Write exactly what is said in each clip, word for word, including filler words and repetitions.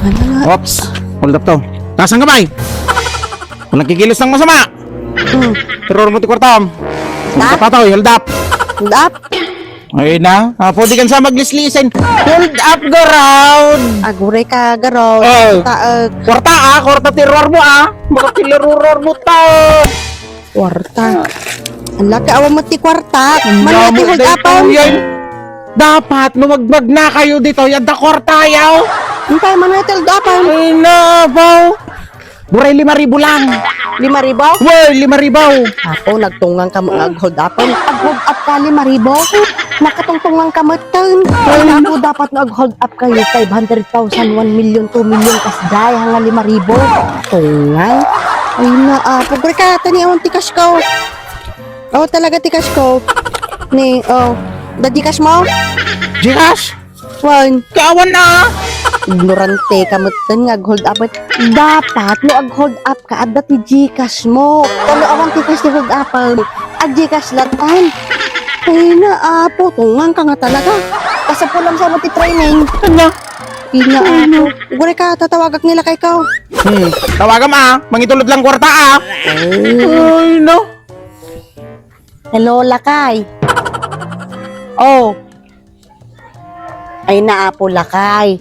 Ano nga? Oops. Hold up to. Taas ang kamay. Kung nagkikilos ng masama, Hmm. Terror mo ti kwartam. Da? Hold up to, hold up. Hold up? Ay na. Ah, pwede kan sa maglislisen. Hold up, Garod. Aguray ka, Garod. Oh. Taag. Kwarta, ah. Kwarta, terror mo, ah. Baka tileruror mo ta. Kwarta. Ang laki awan mo ti kwarta. Ang Mano damo ti hold daytoy upan? Yan. Dapat, no magbag na kayo dito, yadda kwarta, yaw. Hintay, mano ti hold upan? Ay na, baw. Buray lima ribu lang. Lima ribu? Well, lima ribu. Ako, nagtungang ka mga ag-hold upan. Ag-hold up ka, lima ribu? Nakatungtungang ka, matan. Ay, naku, dapat no ag-hold up kayo, five hundred thousand, one million, two million, kas jay, hanga lima ribu. Tungang. Ay, na, ah, pagre ka, tani, awan ti cash ko. Oh, talaga ti cash ko. Ni, oh, da Gcash mo? Gcash? Wan. Kawan na. Ignorante ka met ken nga ag-hold up. Dapat no ag-hold up ka, adda ti Gcash mo. Talo awan ti cash ti hold up. Ag-Gcash latan. Ay na, apo, tungang ka nga talaga. Kasapulam sa mo ti training. Anya? Ina, apo. Gure ka, tatawagak nila kay ka. Hmm, tawagam, ah. Mangitulod lang kwarta, ah. Ay, no. Hello, lakay. Oh. Ay, naapo, lakay.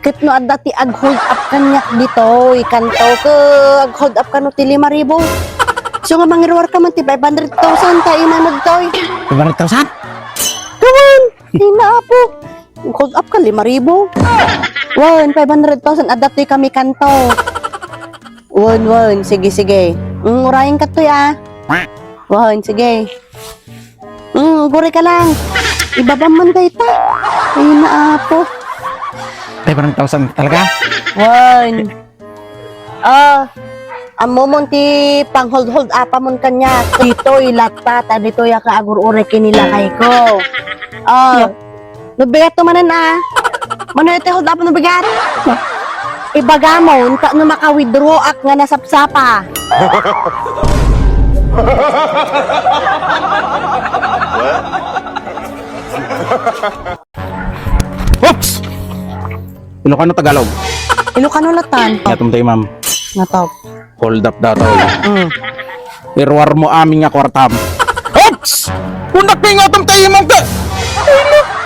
Ket no adda ti ag-hold up kaniak ditoy, kanto, ke ag-hold up kano ti lima ribu. So nga mangiruar ka man ti five hundred thousand, ta imay magtoy. Five hundred thousand? Kawan! Ay, naapo. Ag-hold up ka, lima ribu. Wen, five hundred thousand, adda toy kami kanto. Wen, wen, sige, sige. Mm, urayen ka toy, ah. Wen, sige. Mm, guri ka lang. Ibabam man dayta. Ay, naapo. Five hundred thousand talaga? Wen. Ah, ammomon ti pang-hold-hold upamon kaniak. Ditoy latta, ta ditoy a kaagur-uray ken ni lakay ko. Ah, no bigat to manen, ah. Mano iti hold up no bigat? Ibagamon, ta no maka-withdraw ak nga nasapsapa. Oops! Ilocano, Tagalog? Ilocano latan. Ingatom tayo, ma'am. Natop. Hold up daw tayo. Mm. Iruar mo amin nga kwartam. Oops! Kunak nga ingatom tayo, ma'am, ka!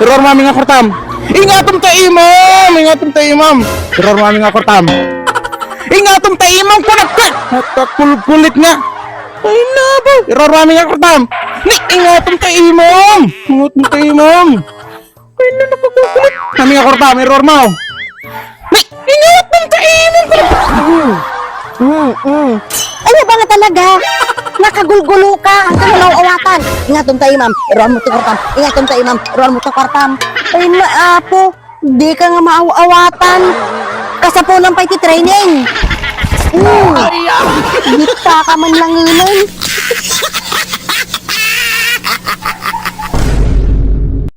Iruar mo amin nga kwartam. Ingatom tayo, ma'am! Ingatom tayo, ma'am! Iruar mo amin nga kwartam. Ingatom tayo, ma'am! Kunak ka! Natakulkulit nga! Ay, nabo! Iruar mo amin nga kwartam. Ni, ingatom tayo, ma'am! Ingatom tayo, ma'am! Ay, na nakakukulit. Amin nga kwarta, may roar mo. Ni, ingatom tayo, ma'am. Mm, mm. Ano ba nga talaga? Nakagulgulo ka. Ang kano na awatan. Ingatom tayo, ma'am. Iruar mo ti kwartam. Ingatom tayo, ma'am. Iruar mo ti kwartam. Ay, naapo. Di ka nga maaw-awatan. Kasapulan pa iti training. Mm. Ay, ah. Gita ka man lang ngayon.